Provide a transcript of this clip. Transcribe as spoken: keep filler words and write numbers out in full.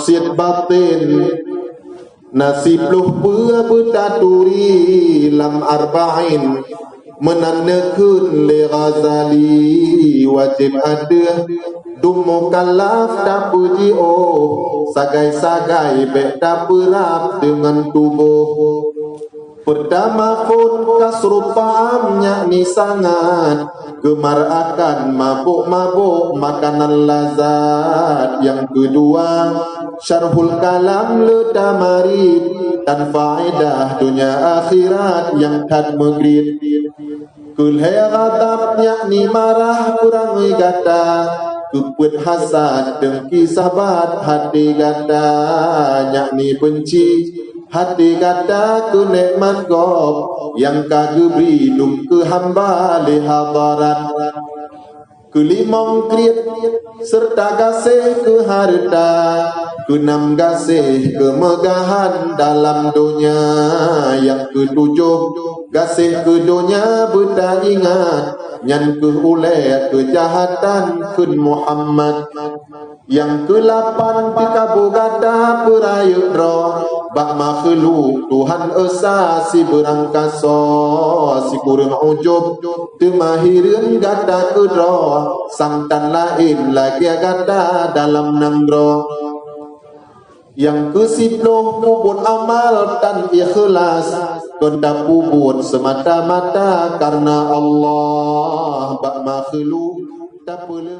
Cit batin, na siploh peue beutaturi lam Arba'in, meunan neukheun lé Ghazali, wajéb ateueh dum mukallaf tapeujiôh, sagai-sagai bék tapeurab deungon tuboh. Peurtama phon kasrul ta'am, yakni sangat geumar akan mabök-mabök makanan lazat. Nyang keudua, syarhul kalam le tamarit, tan faedah donya akhirat nyang that meugriet. Keulhée ghadab, yakni marah peurangui gata, keupeuet hasad, dengki sabat, hati gata yakni beunci, hati gata keu nikmat gob nyang ka geubri dum keu hamba lé hadarat. Keulimong kriet, seureuta gaséh keu hareuta. Keunam, gaséh keumeugahan dalam donya. Nyang keutujoh, gaséh keu donya beutaingat, nyan keuh ulée keujahatan kheun Muhammad. Nyang keulapan, teukabu gata peurayeuk droe bak makhluk Tuhan Esa sibeurangkasoe, sikureueng ujub teuma hireuen gata keudroe, sang tan laén lagée gata dalam nanggroe. Nyang keusiploh, peubuet amal tan ikhlas, kon tapeubuet seumata-mata kareuna Allah. Bak makhluk tapeuleueh